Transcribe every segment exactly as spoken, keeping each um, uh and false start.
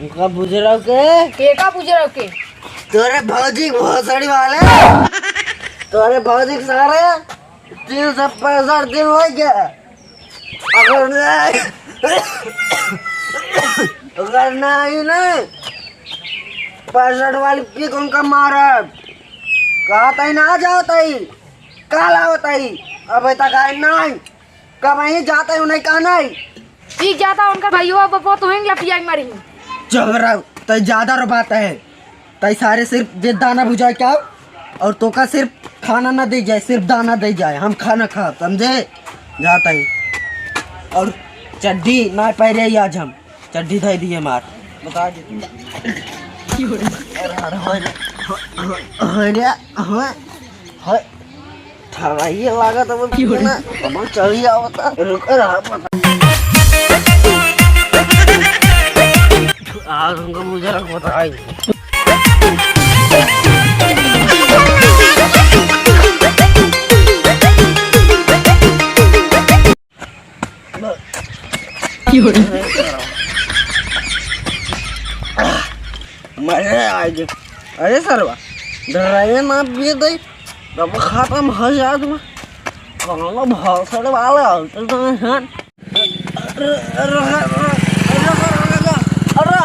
उनका बुजुर्ग के? के का बुजुर्ग के? तोरे भौजी भोसड़ी वाले, तोरे भौजी के सारे तीन सौ पैंसठ दिन हो गया। अगर नहीं, अगर नहीं ना, पैंसठ वाली पिक उनका मारब। कहा तई ना जाओ तई, काल आओ तई, अबे तक आए नहीं। कब आई जाता है उन्हें कहा नहीं। ठीक जाता उनका भाइयों, अब वो तो हैं या पिया मारी। चुप रहो, तई ज्यादा रो बात है। तई सारे सिर्फ जे दाना भुजाए के आओ, और तोका सिर्फ खाना ना दे जाए, सिर्फ दाना दे जाए, हम खाना खा, समझे? जाता ही। और चड्ढी ना पहरे ही आज हम, चड्ढी धई दिए मार। बता दे। अरे, अरे, अरे, अरे, अरे, अरे, ठराइए लागत अब क्यों रे? ना, अब चली आवता, रुक रहा पता। आज हमको मुझे बताई। मजा आ गया। अरे सरवा, डराइए ना पिए दई, तब खत्म हो जात में। कौनो भोसड़ वाला होटल तो नहीं है। अरे, अरे, अरे, अरे, अरे, अरे,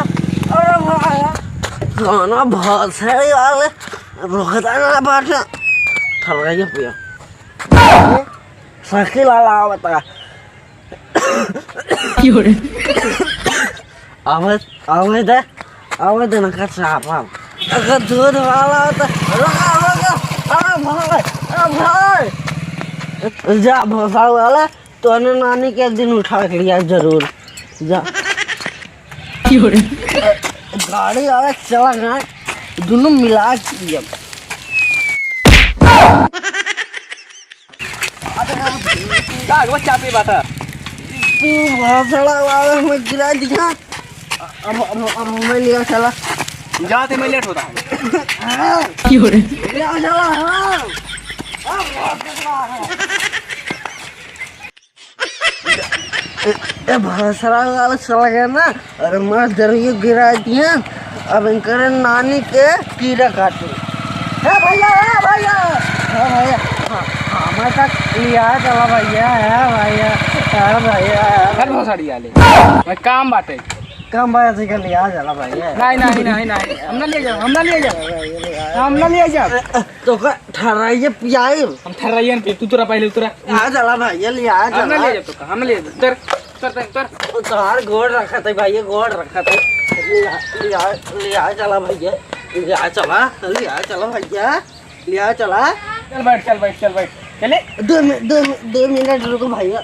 अरे, अरे, कौनो भोसड़ वाले रुकता ना बाटे। ठलगाइए पिया। साइकिल वाला आवता। क्यों रे? आवे, आवे दे, आवे दे ना कच्चा आपन। अगर दूध वाला हो तो, रुको, रुको, अरे भाई, अरे भाई। जा भोसड़ वाला, तोने नानी के एक दिन उठा के लिया जरूर। जा। क्यों रे? गाड़ी आवे, चला ना, दोनों मिला के पियब। का हुआ, चाय पी बाटा? तू भोसड़ा वाला में गिरा दिया। अब, अब, अब मैं लिया चला। जाते मैं लेट होता है। क्यों रे? लिया चला, हाँ। अब भोसड़ा है। ए, ए, भोसड़ा वाला चला गया ना, अरे मार जरिए गिरा दिया। अब इनकर नानी के कीड़ा काटे। ए भैया, ए भैया, ए भैया, हाँ, हाँ, मैं तक लिया चला भैया, ए भैया, ए भैया। हर भोसड़ी आले, मैं काम बाटे। काम बाटे के लिया चला भैया। नहीं, नहीं, नहीं, नहीं, हम ना ले जाओ, हम ना ले जाओ, हम ना ले जाओ। तो का ठहराइए पियाई। हम ठहराइए ना, तू तोरा पहले उतरा। आ चला भैया, लिया हम ना चला। ले जाओ, तो का, हम ना ले जाओ। उतर, उतर, उतर, उतर। तोहार गोड़ रखत है भैया, गोड़ रखत है। लिया, लिया, लिया चला भैया, लिया चला, लिया चला भैया, लिया चला। चल बैठ, चल बैठ, चल बैठ। चले। दो मि-, दो मि-, दो मिनट रुको भैया।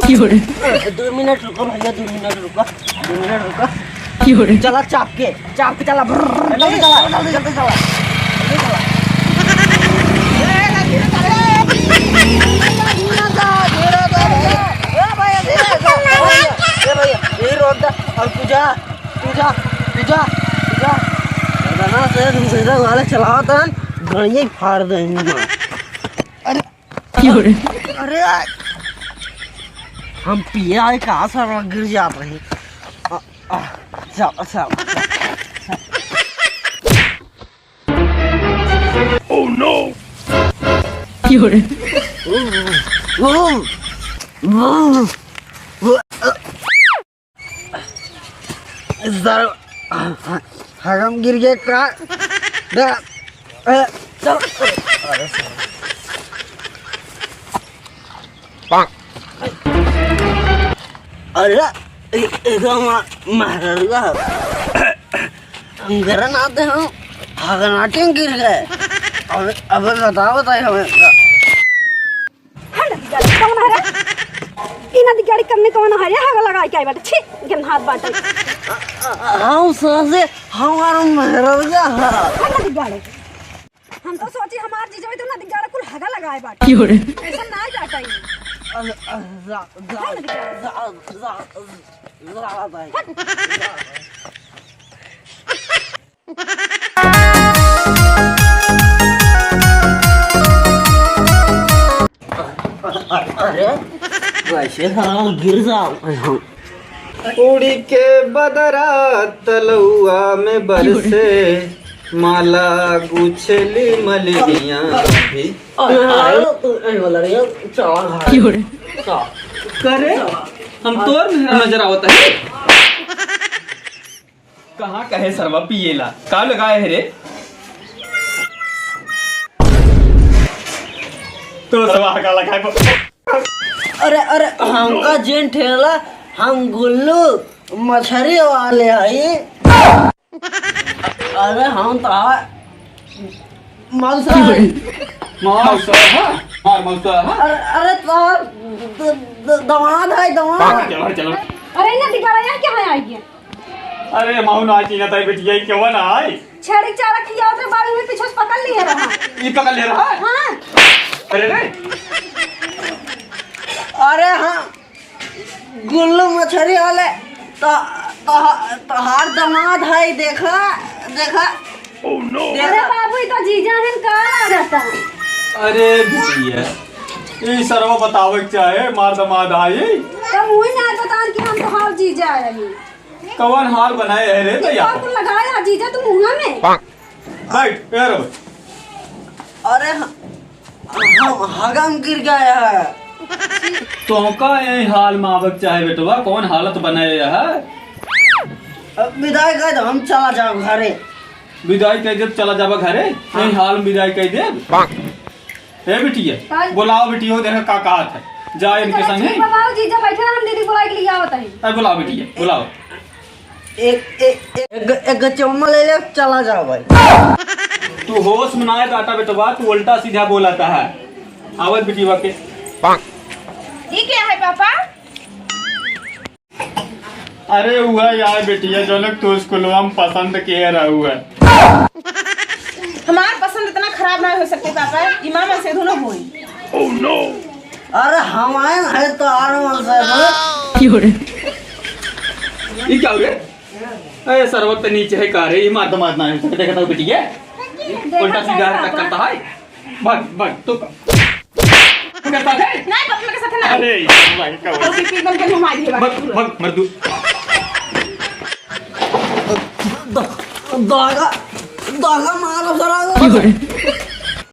क्यों रे? दो मिनट रुको भैया, दो मिनट रुको, दो मिनट रुको। क्यों रे? चला चाप के, चाप के चला, ब्रर, जल्दी चला, जल्दी, जल्दी चला, जल्दी चला। ए भैया, धीरे से, ए भैया, ए भैया, ये रोक दे, और तू जा, तू जा, तू जा, तू जा। दादा से तुम सीधा वाले चलाओ तन, गड़िया ही फाड़ देंगे। अरे, क्यों रे? अरे, हम पिए आए, कहाँ से गिर जात रही। आ, आ, चल, चल, चल। Oh no! क्यों रे? इस तरह हम गिर गए का? दा-, ए, चल। अरे, ए, ए, तो हमारा महररुआ है। हम गिरन आते हैं, हगनाटे में गिर गए। अब, अब बताओ, बताइए हमें। हाँ, नदी गाड़ी कौन है रे? ई नदी गाड़ी कमने कौन है रे? हगा लगाई के आई बाटे। छी, गंधात बाटे। हम सोचे हमारा महररुआ है। हाँ, नदी गाड़ी। हम तो सोची हमार जीजा तो नदी गाड़ी कुल हगा लगाए बाटे। क्यों रे? ऐसा ना जाता ही। अरे, अरे, जा, जा, हाँ, नदी गाड़ी। जा, जा, जा, जा, भाई। हट। अरे, अरे, वैसे साला गिर जाओ। उड़ी के बदरा तलउआ में बरसे, माला गुछली मलिनिया भी। अरे, अरे, तू, ए, वाला रे, चला घर। का रे? हम तोर मेहरा नजर आवत है। कहाँ कहे सरवा पिएला? का लगाए है रे? तो सरवा का लगाए बा-, अरे, अरे, हमका जेन ठेला, हम गुल्लू मछरी वाले हई। अरे, हम तो आ-, मौसा हई। मौसा, हाँ? हाँ, मौसा, हाँ? अरे, अरे, तो द-, द-, दमाद है, दमाद। चलो, चलो। अरे, इन्हें दिखा रहा है, क्या है आइए? अरे, माहू ना चिन्हत है बिटिया, ई केवन है? छेड़ी चारा खियावत रहे, बाबू में पीछे से पकड़ लिहे रहा। ई पकड़ ले रहा है? हाँ। अरे रे। अरे हाँ, गुल्लू मछरी वाले, तो, तो, तोहार दमाद है, देखा, देखा। अरे बाबू, ई तो जीजा हन, का लागता? अरे बिटिया, ई सरवा बतावे के चाहे, मार दमाद आई। तो मुँह ना बतान कि हम तोहार जीजा आई। कवन हाल बनाए है रे भैया? का कुल लगाया जीजा तू मुँह में? बैठ, यार बैठ। अरे ह-, हम हगम गिर गया है। तोहका यही हाल में आवक चाहे बेटवा, कौन हालत बनाए है? अब विदाई कर दो, हम चला जाओ घरे। विदाई कर दे, चला जाबा घरे, यही हाल में विदाई कर दे। हे बिटिया, का? बुलाओ बिटिया, देखा का कहत है। जा इनके संगे। ठीक बा, बाबूजी, जब बैठे ना, हम दीदी बुलाए के लिए आवत है। अरे बुलाओ बिटिया, बुलाओ। एक, एक, एक, एक चम्मच ले ले, चला जाओ भाई। तू होश में ना है काटा बेटवा, तू उल्टा सीधा बोलता है। आवत बिटिया के। ये क्या है पापा? अरे हुआ यार बिटिया, जो लोग तू स्कूलवा में पसंद किए रहुआ। हमार पसंद इतना खराब ना हो सकते पापा, इमाम से दोनों होई। अरे हमारे है तो आर मन से बोलो। ये क्या हो गया? अरे सरवत तो नीचे है का रे, ये मार दमाद ना है, देखा था बिटिया, उल्टा सीधा हरकत करता है। भाग, भाग, तू का? तू करता है? नहीं, पापा, मेरे साथ ना। अरे, भाई, का और फिर एकदम के हमारी है। भाग, भाग, मर तू। द-, दागा, दागा मारो साला।